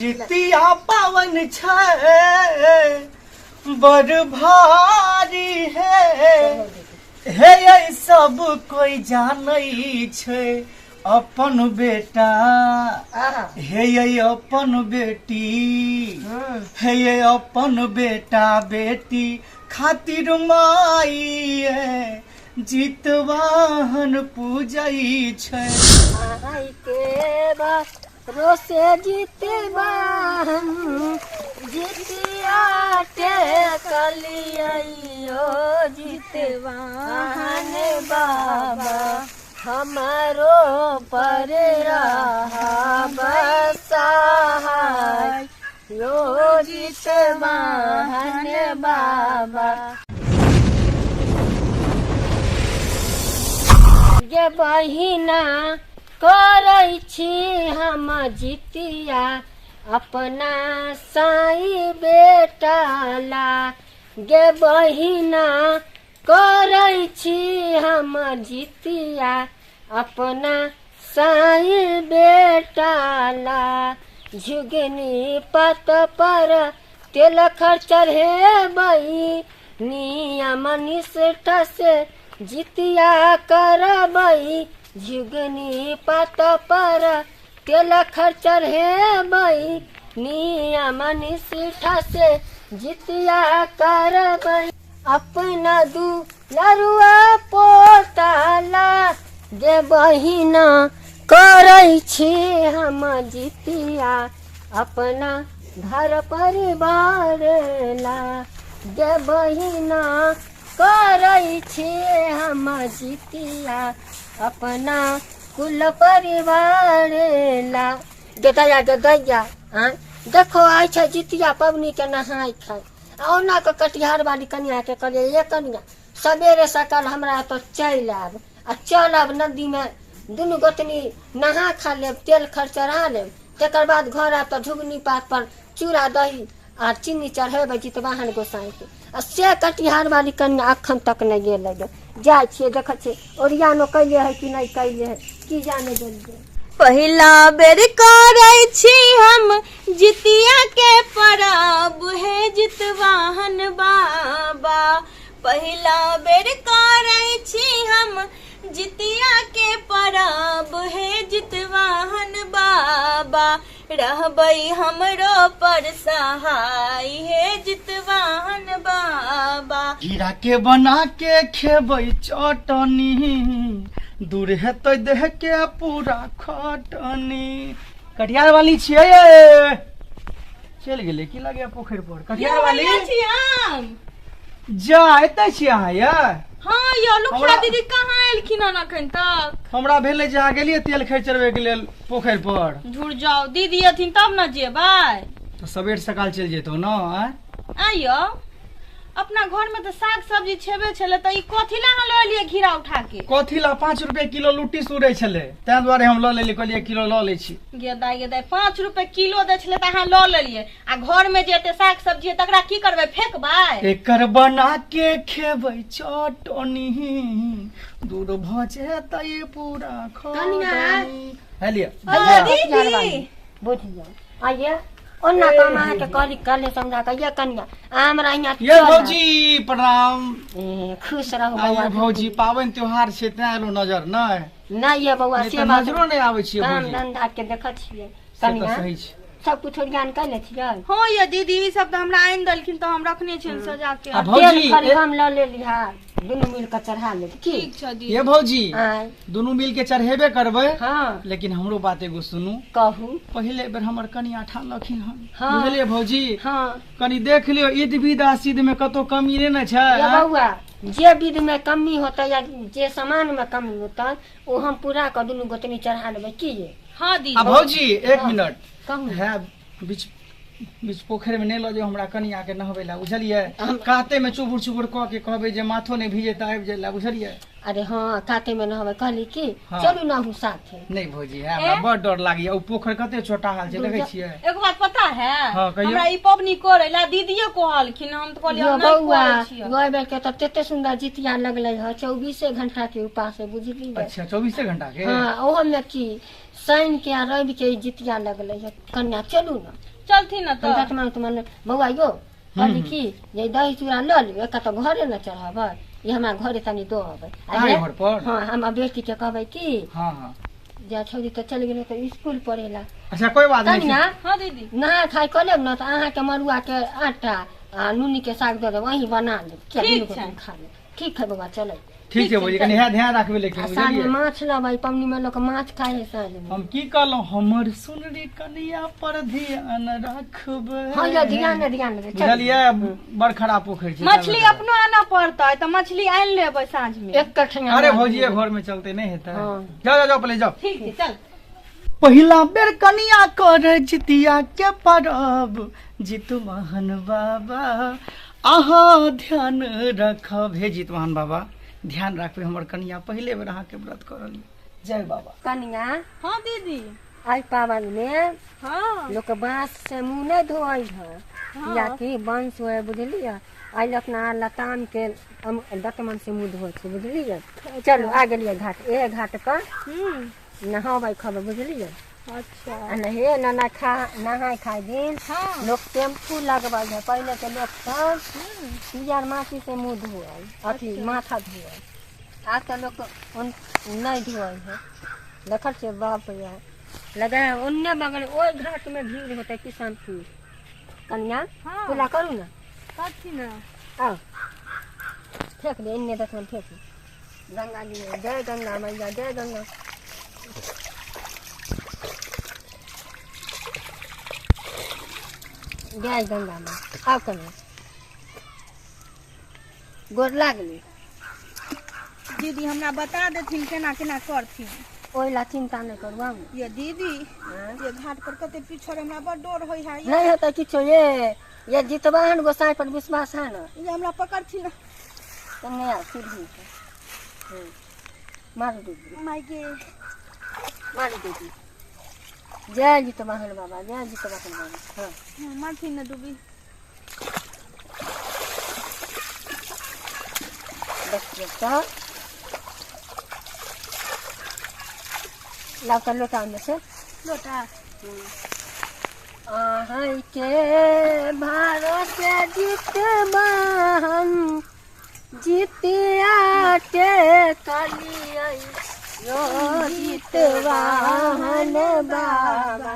जितिया पावन छै बड़ भारी है हे ये सब कोई जानै छै अपन बेटा आहा हे ये अपन बेटी हे ये अपन बेटा बेटी खातिर माई ये जितवाहन पूजै छै। आई के बा रोसे जितवाहन जितिया के कलियो जितवाहन बाबा हमारो पर रहा बसाहाय यो जितवाहन बाबा। गे बहिना करै छी हम जितिया अपना साई बेटा ला। गे बहिना करै छी हम जितिया अपना साई बेटा ला। झुगनी पत पर तेल खर्च चढ़ेबै नियम निष्ठा से जितिया करबै। झुगनी पत पर तेल खर्च चढ़ेबै नियम निष्ठा से जितिया करबै। अपना दू लरुआ पोताला गे बहिना करै छी हम जितिया अपना घर परिवार ला। गे बहिना करै छी हम जितिया अपना कुल परिवार ला। गे दैया गे दैया आँय देखो आइ छै जितिया पबनी के नहाय खाय आ ओना कऽ कटिहार वाली कनिया के कहलियै ये कनिया सवेरे सकाल हमरा एतऽ चलि आयब आ चलब नदीमे दुनू गोतनी नहा खा लेब तेल खर चढ़ा लेब तकर बाद घर आयब तऽ झुगनी पात पर चूड़ा दही आ चीनी चढ़ेबै जितवाहन गोसाईके। आ से कटिहार वाली कनिया अखन तक नहि गेलै गे। जाइ छियै देखै छियै ओरियानो कैले है कि नहि कैले है की जाने गेलियै। पहिला बेर करै छी हम जितिया के परब हे जितवाहन बाबा। पहिला बेर करै छी हम जितिया के परब हे जितवाहन बाबा। रहबै हमरो पर सहाय हे जितवाहन बाबा। हीरा के बना के खेबै चटनी दूर हेतै देह के पूरा खटनी। कटिहार वाली छियै ये? चलि गेलै की लगे पोखरि पर कटिहार वाली? छी हम। जा एतै छी अहाँ ये? हाँ यौ लुखिया दीदी कहाँ एलखिन हन अखन तक? हमरा भेलै जे अहाँ गेलियै तेल खर्चरबै के लेल पोखरि पर। झूठ जाओ दीदी अथिन तब न जेबै। तऽ सबेर सकाल चलि जैतौ न आँय? आँय यौ अपना घर में तऽ साग सब्जी छेबे छलै तऽ ई कथी ला अहाँ लऽ एलियै घिरा उठा के? कथी ला 5 रुपए किलो लुट्टी सुरै छलै ताहि दुआरे हम लऽ लेलियै कहलियै किलो लऽ लै छी। गे दाइ गे दाइ 5 रुपए किलो दै छलै तऽ अहाँ लऽ लेलियै आ घर में जे एते साग सब्जी है तकरा की करबै फेकबै? एकर बना के खेबै चटनी दूर भऽ जेतै पूरा कनिया। खटनी। है लिअ। दीदी। बुझियौ आइए ओना कम अहाँके कहली कहले समझा कऽ ये कनिया अहाँ हमरा हियाँ ये चल आउ। भौजी प्रणाम। ए, खुश रहू आइए बौआ। भौजी पाबनि त्योहार छै तैं एलहुँ नजर नहि। नहि ये बौआ नहि से तऽ बात नजरो नहि आबै छियै काम भौजी। धंधा के देखै छियै से तऽ कनिया सही छै। सब कुछ ओरियान कैले छियै? हाँ ये दीदी ई सब तऽ हमरा आनि देलखिन तऽ हम रखने छियनि सजा के। आ तेल भौजी खरी हम लऽ लेली हा दुनू मिल कऽ चढ़ा लेब की? ठीक छै दीदी। ये भौजी आँय। दुनू मिल के चढ़ेबे करबै। हाँ। लेकिन हमरो बात एगो सुनू। कहू। पहिले बेर हमर कनिया ठानलखिन हन। हाँ। बुझलियै भौजी? हाँ। कनी देख लियौ ईद विध आ सिद्ध में कतौ कमी नहि ने छै। ये बौआ जे विध में कमी होतै या जे सामान में कमी होतै ओ हम पूरा कऽ दुनू गोतनी चढ़ा लेबै की ये? हाँ दीदी। आ भौजी एक मिनट। कहू। है बीच बीच पोखरि में नहि लऽ जाउ हमरा कनिया के नहबै लए बुझलियै? काते में चुबुर चुबुर कऽ के कहबै जे माथो नहि भीजे तऽ आबि जाय लए बुझलियै? अरे हाँ काते में नहबै कहली की हाँ। चलू ना हम साथे। नहीं भौजी है हमरा बड़ डर लागैया ओ पोखरि कते छोटा हाल छै देखै छियै? एगो बात पता है? हाँ, कहियौ। हमरा ई पबनी करै ला दीदीए कहलखिन हम तऽ कहलियै यो हम नहि बौआ करै छियै। गए बेर के तऽ तते सुंदर जितिया लगलै हँ 24 घंटा के उपास है बुझलियै? अच्छा 24 घंटा के? हाँ ओहो में की शनि के आ रवि के ई जितिया लगलै हँ कन्या चलू ना। चलथिन न हम तऽ। दतमन उतमन बौआ यौ कहली की जे दही चूड़ा लऽ लियौ, एक तऽ घरे न चढ़ाबै, ई हमरा घरे तनी दऽ अबै। आ अहाँके हे घर पर? हँ, हम बेटी के कहबै की हँ हँ जे छौरी तऽ चलि गेलै तऽ स्कूल पढ़े ला। अच्छा कोई बात नहीं। कनिया हँ दीदी। नहा खाय कऽ लेब ने तऽ अहाँके मड़ुआ के आटा आ नूनी के साग दऽ देब, अहीं बना लेब। किया ठीक दुनू गोटे छै। खा लेब। ठीक है बौआ, चलै। ठीक छै भौजी, कनि इएह ध्यान राखबै लेकिन आ साँझमे बुझलियै? माछ लेबै, पबनी मे लोक माछ खाइ है साँझमे। हम की कहलहुँ, हमर सुनरी कनिया पर ध्यान राखबै। हँ यौ, ध्यान ने, ध्यान ने, चलू। बुझलियै, बड़ खराब पोखरि छै। मछली अपनो आनऽ पड़तै तऽ मछली आनि लेबै साँझ मे। एक कठिया। अरे भौजी घर में चलते नहीं हेतै। हाँ। जाओ जाओ जाओ, पहले जाओ। ठीक छै, चल। पहिला बेर कनिया कर जितिया के परब, जितवाहन बाबा अहाँ ध्यान रखब। हे जितवाहन बाबा, ध्यान राखबै हमर कनिया पहिले बेर अहाँके व्रत करल। जय बाबा। कनिया। हँ दीदी। एहि पाबनि मे हँ लोक बाँस से मुँह नहि धोइ है, कियाकि वंश होइ, बुझलियै? एहि लए अपना लताम के दतमन से मुँह धोइ छै, बुझलियै? चलू, आ गेलियै घाट। ए घाट पर नहाबै खबै, बुझलियै? अच्छा। आ नहे नहा खा, नहाय खाय दिन हँ लोक टेम्पू लगबै है। पहिले के लोक सब पियर माटी से मुँह धोअल, अथी माथा धोअल। आब तऽ लोक उन नहि धोअल है। देखल छियै? बाप रे, लगे है ओन्ने बगल ओहि घाट में भीड़ होतै किशनपुर। कनिया, हँ। पूजा करू ने। कथी ने? आओ, फेंक दे एन्ने, देखल, फेंक दे गंगा जी में। जय गंगा मैया, जय गंगा। जय गंगा मैया। आउ कनिया, गोर लागली। दीदी, हमरा बता देथिन केना केना करथिन। ओहि ला चिंता नहि करू, आउ ने। ये दीदी। हाँ? ये घाट पर कते पिछड़, हमरा बड़ डर होइ है। नहीं होता किछो। ये जितवाहन गोसाई पर विश्वास है ना? ये हमरा पकड़थिन। तो नहीं आओ, सीढ़ी से। मारू दीदी। माय गे। मारू दीदी। जय जितवाहन बाबा, जय जितवाहन बाबा। हाँ। हाँ, मारथिन ने डूबी। देखियौ तऽ, लाउ तऽ लोटा ओन्ने से। लोटा। अहाँके भरोसे जितवाहन जितिया के कलियै यो जितवाहन बाबा,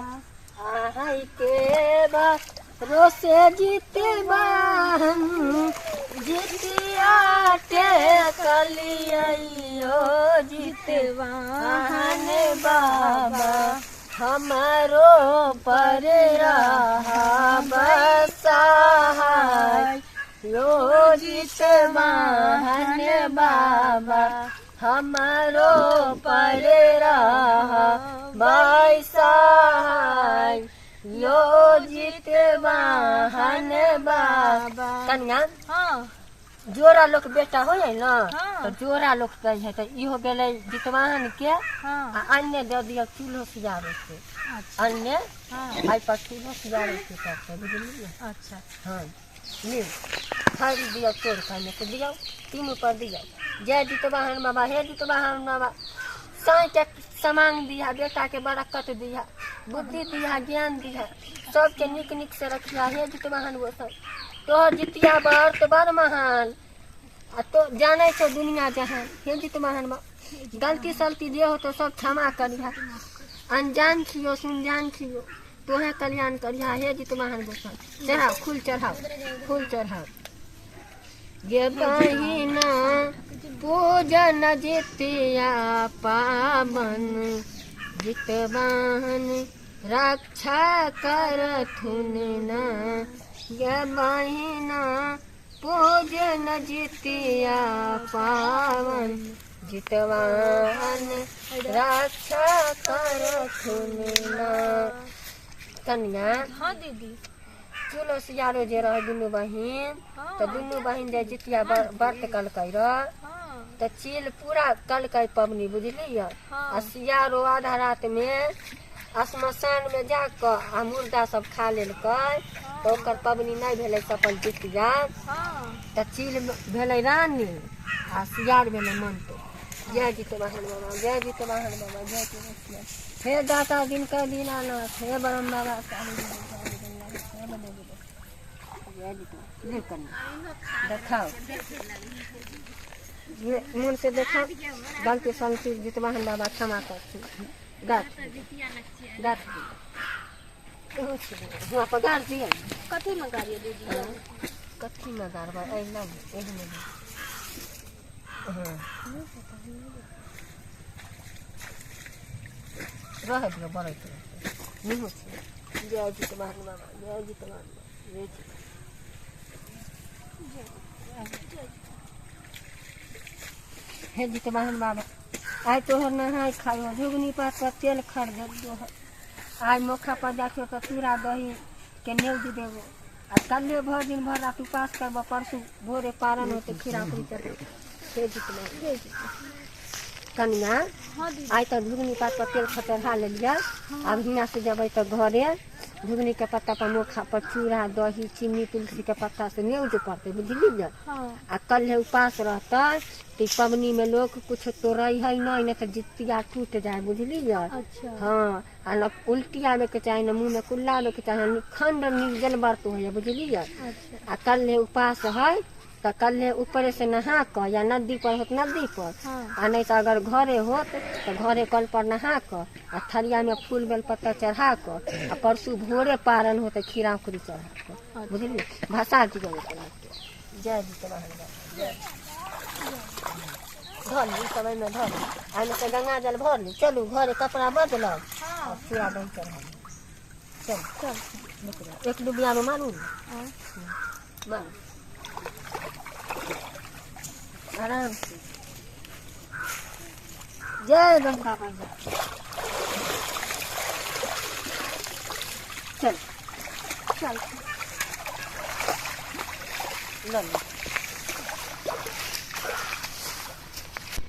अहाँके भरोसे जितवाहन जितिया के कलियै यो जितवाहन बाबा, हमारो पर रहा बसहाय यो जितवाहन बाबा, हमारो पर रहा बसहाय यो जितवाहन बाबा। कन्या, हँ। जोड़ा लोक बेटा होइ है ने, हाँ। तऽ जोड़ा लोक दै है, तऽ इहो गेलै जितवाहन के। हँ। आ अन्य दऽ दियौ चूल्हो सियाबै छै। अच्छा। अन्य हँ। एहि पर चूल्हो सियाबै छै सबके, बुझलियै? अच्छा। हँ, लिउ, खरीद दियौ, तोड़ कऽ से दियौ, तीनू पर दियौ। जय जितवाहन बाबा, हे जितवाहन बाबा, साँइके सामान दिहा, बेटाके बरकत दिहा, बुद्धि दिहा, ज्ञान दिहा, सबके नीक नीक से रखिहा। हे जितवाहन गोसाई, तोहर जितिया व्रत बड़ महान आ तो जानै छौ दुनिया जहान। हे जितवाहन बा, गलती सलती जे हो तो सब क्षमा करिहा। अनजान छियो, सुनजान छियो, तोहे कल्याण करिहा। हे जितवाहन गोसाई, चढ़ाओ फूल, चढ़ाओ फूल, चढ़ाओ। गे बहिना, पूजन जितिया पावन, जितवाहन रक्षा करथुन ना। गे बहिना, पूजन जितिया पावन, जितवाहन रक्षा करथुन ना। कन्या। हँ दीदी। चूलो सियारो जे रहे दुनू बहिन, हँ। तऽ दुनू बहिन जे जितिया व्रत कलकै रह, हँ। तऽ चील पूरा कलकै पबनी, बुझलियै? हँ। आ सियारो आधा रात मे श्मशान मे जाकऽ आ मुर्दा सब खा लेलकै, तऽ ओकर पबनी नहि भेलै सफल जितिया। हँ। तऽ चील भेलै रानी आ सियार भेलै मंतो। जय जितवाहन बाबा, जय जितवाहन बाबा, जय जितवाहन। हे दाता दिनकर दीनानाथ, हे ब्रह्म बाबा, काली गंगा। जय जितवा ले कन्या देखाओ ये मन से देखाओ गलती सलती जितवा हम बाबा क्षमा करथि गाछ गाछ हुआं पर गाड़ दिए कथी में गाड़िए दीदी कथी में गाड़बै एहिना एहिमे हाँ रहै दियौ बढ़ैत रहतै निहो छै जय जितवाहन बाबा जय जितवाहन बाबा जय जितवाहन हे जितवाहन बाबा आइ तोहर नहाय खाय झुगनी पात पर तेल खरीद दो आइ मोखा पर जाइ छियौ तऽ चूड़ा दही के न्यूज देबो आ कल्हे भरि दिन भरि रात उपास करबो परसू भोरे पारण होतै खीरा पूरी चढ़ेबो हे जितवाहन जय जितवाहन कनिया आइ तऽ झुगनी पात पर तेल चढ़ा लेलियै आब हियाँ से जेबै तऽ घरे झुगनी के पत्ता पर मोखा पर चूड़ा दही चीनी तुलसी के पत्ता से न्यूज पड़तै बुझली ने आ कल्हे उपास रहतै तऽ ई पबनी में लोग कुछ तोड़ै है नहीं नहीं तऽ जितिया टूट जाए बुझली ने अच्छा हाँ आ न उल्टी आबे के चाही न मुँह में कुल्ला आबे के चाही न खंड निर्जल व्रत होइए बुझलियै अच्छा आ कल्हे उपास है तऽ कल्हे ऊपरे से नहा कऽ या नदी पर होत नदी पर हाँ आ नहीं तऽ अगर घरे होत तऽ घरे कल पर नहा कऽ आ थरिया में फूल बेलपत्तर चढ़ा कऽ आ परसू भोरे पारण होतै खीरा उखरी चढ़ा कऽ बुझलियै भसा दियौ ओकरा जय जितवाहन बाबा धऽ ली सब एहिमे धऽ ली एहिमे से गंगा जल भर ली चलू घरे कपड़ा बदलब आ चूड़ा दही चढ़ा ली चल चल निकलो एक डुबिया में मारू ने मारू आराम से जय गंगा मैया चल चल ल ली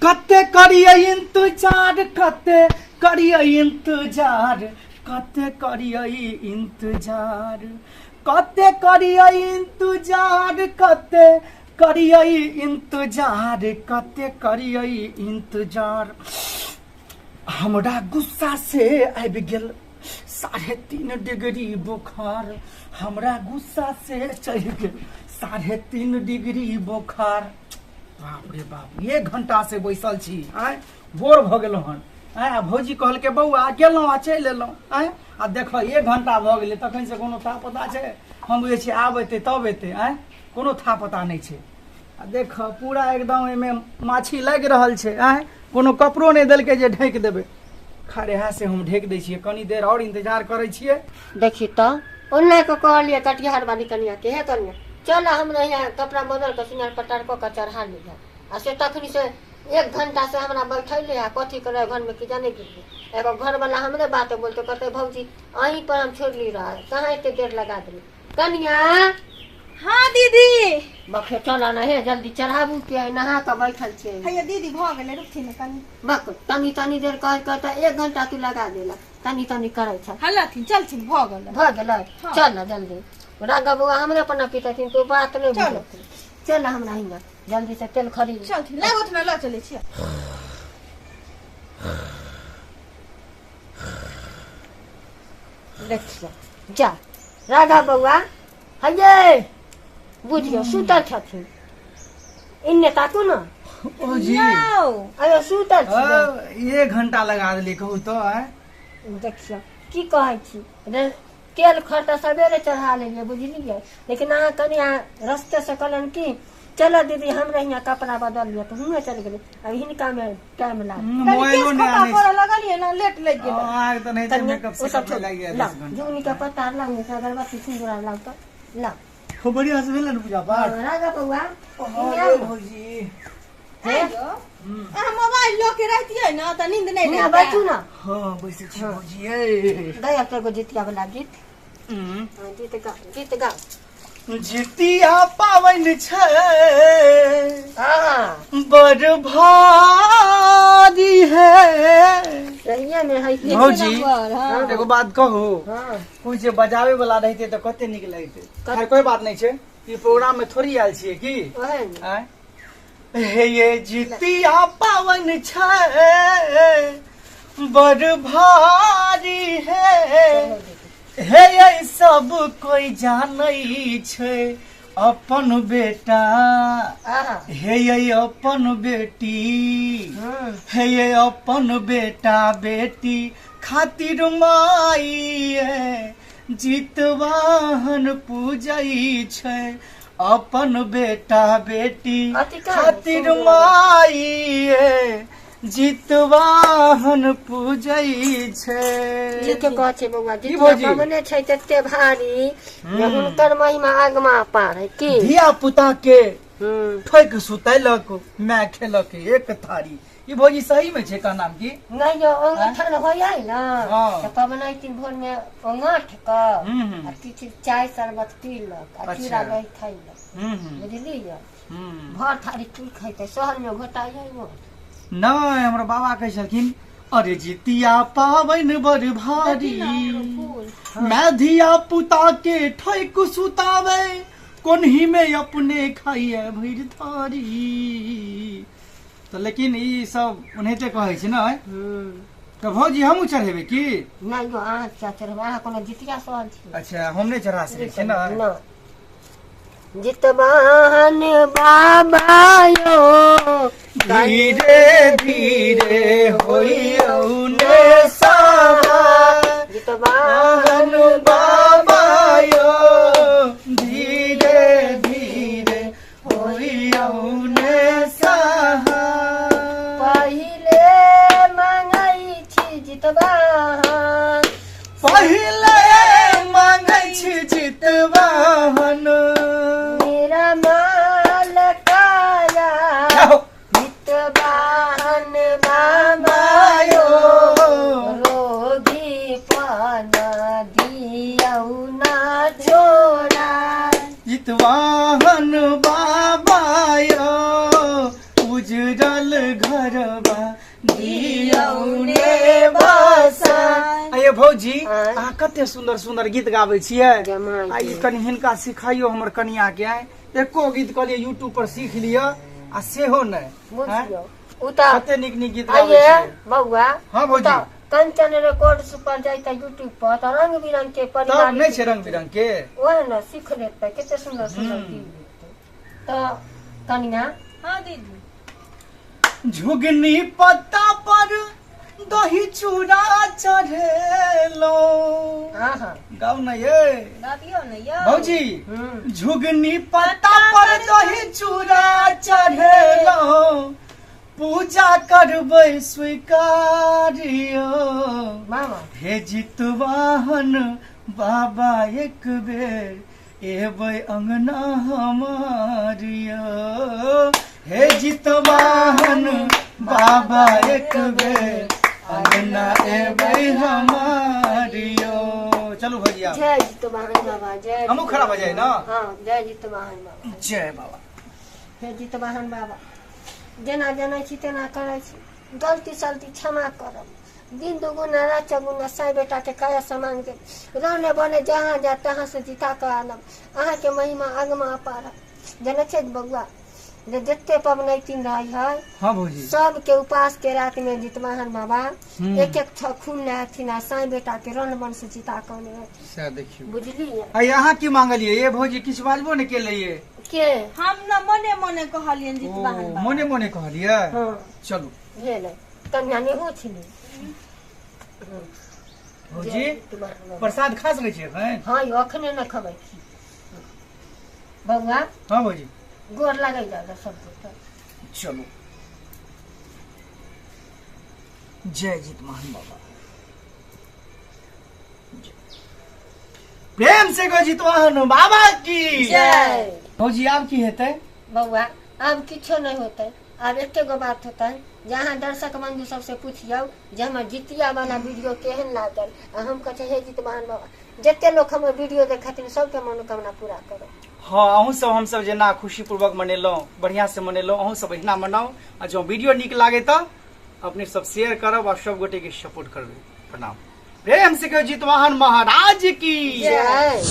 कते करियै इंतजार कते करियै इंतजार कते करियै इंतजार कते करियै इंतजार कते करियै इंतजार कते करियै इंतजार हमरा गुस्सा से आबि गेल 3.5 डिग्री बोखार हमरा गुस्सा से चढ़ि गेल 3.5 डिग्री बोखार बाप रे बाप एक घंटा से बैसल छी आँय बोर भऽ गेलहुँ हन आँय आ भौजी कहलकै बौआ गेलहुँ आ चलि एलहुँ आँय आ देखऽ एक घंटा भऽ गेलै तखन से कोनो था पता छै हम बुझै छियै आब एतै तब एतै आँय कोनो था पता नहि छै आ देख पूरा एकदम एहिमे माछी लागि रहल छै आँय कोनो कपड़ो नहि देलकै जे ढकि देबै खैर इएह से हम ढकि दै छियै कनी देर आओर इंतजार करै छियै देखी तऽ ओना कऽ कहलियै कटिहार वाली कनिया के हे कनिया चल हमरा यहाँ कपड़ा बदल कऽ सिंगार पटार कऽ कऽ चढ़ा लिहऽ आ से तखनी से एक घंटा से हमरा बैठैले आ कथी करे घर में की जाने गेलियै एगो घरवाला हमरे बात बोलते कहते भौजी अहीं पर हम छोड़ली रहा कहाँ एते देर लगा देली कनिया हाँ दीदी बखे चल ना हे जल्दी चढ़ाबू के है, नहा कऽ बैठल छियै हैया दीदी भऽ गेलै रुकथिन ने कनी बक तनी तनी देर कह कह तऽ एक घंटा तू लगा देला तनी तनी करै छ हलथिन चलथिन भऽ गेलै भऽ गेलै हाँ। चल ना जल्दी राघव बौआ हमरे पर ना पिटथिन तू बात नहि चलो। बुझथिन चल ना हमरा हियाँ जल्दी से तेल खरीद चलथिन लागत ने लऽ चलै छियै देखियौ जा राघव बौआ हये बुझियौ सुतल छथिन इन्ने ताकू न ओ जी यौ अरे सुतल छियै एक घंटा लगा देली कहू तो आँय देखियौ की कहै छी रे तेल खर तऽ सवेरे चढ़ा लेलियै बुझलियै लेकिन अहाँ कनि अहाँ रस्ते से कहलनि कि चलो दीदी हमरा हियाँ कपड़ा बदल लिअ तऽ हुएँ चलि गेलियै आब हिनकामे टाइम लागल मोबाइलो कनि नहि केश आनै खोपा करऽ लगलियै ने लेट लागि गेलै अहाँके तऽ नहि कनिया मेकअप ओ सब सेकअप लागि गेल लाउ 10 घंटा झुगनी के पत्ता लाउ ने अगरबत्ती सिन्दूर आर लाउ तऽ लाउ खूब बढ़िया से भेलै ने पूजा पाठ राघव बौआ हाँ, हियाँ आउ ने। भौजी आइयो अहाँ मोबाइल लऽ के रहितियै ने तऽ नींद नहि हियाँ रहितै बैठू ने हाँ बैसै छी भौजी ये गया तो एगो जितिया वाला गीत हाँ, गीत गा गीत गा जितिया पाबनि छै हाँ बड़ भारी है रहिए में है कि भौजी हाँ। एगो बात कहू हाँ कोई जे बजावे वाला रहते तऽ कते नीक लगते खैर कोई बात नहीं छै ई प्रोग्राम में थोड़ी आयल छियै की ओहे ने। आँय? हे ये जितिया पावन छै बड़ भारी है हे ये सब कोई जानै छै अपन बेटा, आहा। हे ये अपन बेटी, हे ये अपन बेटा बेटी खातिर माई जितवाहन पूजै छै, अपन बेटा बेटी अति का खातिर सुन्दर। माई जितवाहन पूजै छै। ठीके कहै छै बौआ। की जितिया भौजी? पाबने छै तते भारी जे हुनकर महिमा आगमा पार है की। धिया पुता के ठोकि सुतैलक, माय खेलक एक थारी। ई भौजी सही में छै कहनाम की? नहि यौ, ओंगठन होइ है ने हाँ। तऽ पबनैतिन भोर मे ओंगठ कऽ हम्म। आ किछु चाय शरबत पीलक आ चूड़ा दही खैलक। हम्म हम्म बुझलियै? हम्म। भर थारी की खैतै? शहर मे घोटाइए मोट। नहि, हमर बाबा कहै छलखिन, अरे जितिया पाबनि बड़ भारी, मैं धिया पुता के ठोक सुतावे, कोन्ही में अपने खाइए भरि थारी। तऽ लेकिन ई सब ओनाहिते कहै छै ने। तऽ भौजी, हमहूँ चढ़ेबै की? नहि यौ, अहाँ किया चढ़बै? अहाँ कोनो जितिया सहल छी? अच्छा, हम नहि चढ़ा सकै छियै ने? नहि। जितवाहन बाबा यो, धीरे धीरे होइयौ ने सवार। जितवाहन वाहन बाबा यो, धीरे धीरे होइयौ ने सहार। पहिले मांगै छी जितवाहन, पहिले मांगै छी जितवाहन, मेरा माल काया। आहो। जितवाहन बाबा यो, रोगी पन दियौ ना छोड़ा। जितवाहन बाबा यो, उजरल घरबा दियौ ने बसा। अये भौजी, आँय? अहाँ कते सुंदर सुंदर गीत गाबै छियै। जमाइ। आ ई कनि हिनका सिखाइयो, हमर कनिया के। आइ एको गीत कहलियै यूट्यूब पर सीख लिअ, आ सेहो नहि। आँय? बुझियौ उ तऽ कते नीक नीक गीत गाबै आइए छियै। बौआ। हाँ, भौजी। तऽ कंचन रिकॉर्ड पर जाइते यूट्यूब पर तऽ रंग बिरंग के तब परिवार नहि छै रंग बिरंग के। ओह ने सीख लेतै, कते सुंदर सुंदर गीत लेतै। तऽ कनिया। हाँ दीदी। झुगनी पत्ता पर दही चूड़ा चढ़ेलो। हाँ हाँ। गाउ न ये। गाबियो ने यौ। भौजी। हम्म। झुगनी पत्ता पर दही चूड़ा चढ़ेलो, पूजा करबै स्वीकारियो। मामा। हे जितवाहन बाबा, एक बेर एबै अंगना हमारियो। हे जितवाहन बाबा, एक बेर अंगना एबै हमारियो। चलू भैया। जय जितवाहन बाबा, जय। हमहूँ खड़ा भऽ जाइ ने? हाँ, जय जितवाहन बाबा। जय बाबा। हे जितवाहन बाबा, जेना जनै छी तेना करै छी, गलती सलती क्षमा करब। दिन दुगुना रात चौगुना साई बेटा के काया समान के रहने बने जहाँ जा तहाँ से जिता कऽ आनब। अहाँके महिमा अगमा अपार। जनै छै बौआ, जे जते पबनैतिन रहै है, हाँ भौजी, सबके उपास के रात में जितवाहन बाबा एक एक छह खून ले हथिन आ साई बेटा के रण बन से जिता कऽ आनै हथिन। सएह देखियौ। बुझलियै? आ अहाँ की मांगलियै ये भौजी? किछु बाजबो ने केलियै। के? हम न मने मने कहलियनि जितवाहन ओ बाबा। मने मने कहलियै। हँ। चलू। भेलै, कन्या नेहो छलै। भौजी। जय जितवाहन बाबा। प्रसाद खा सकै छियै एखन? हँ यौ, अखने ने खबै छी बौआ। हाँ भौजी। गोर लागै जाउ सब गोटा। चलू, जय जितवाहन बाबा। जय। प्रेम से गो जितवाहन बाबा की जय। भौजी, आब की हेतै? बौआ, आब किछो नहि होतै। आब एके गो बात होतै जे अहाँ दर्शक बंधु सबसे पुछियौ जे हमर जितिया वाला वीडियो केहन लागल, आ हम कहै छियै, हे जितवाहन बाबा, जते लोक हमर वीडियो देखथिन सबके मनोकामना पूरा करू। हाँ, अहूँ सब हमसब जेना खुशीपूर्वक मनेलहुँ, बढ़िआँ से मनेलहुँ, अहूँ सब एहिना मनाउ। आ जँ वीडियो नीक लागे तऽ अपने सब शेयर करब आ सब गोटे के सपोर्ट करबै। प्रणाम, प्रेम से कहियो जितवाहन महाराज की जय।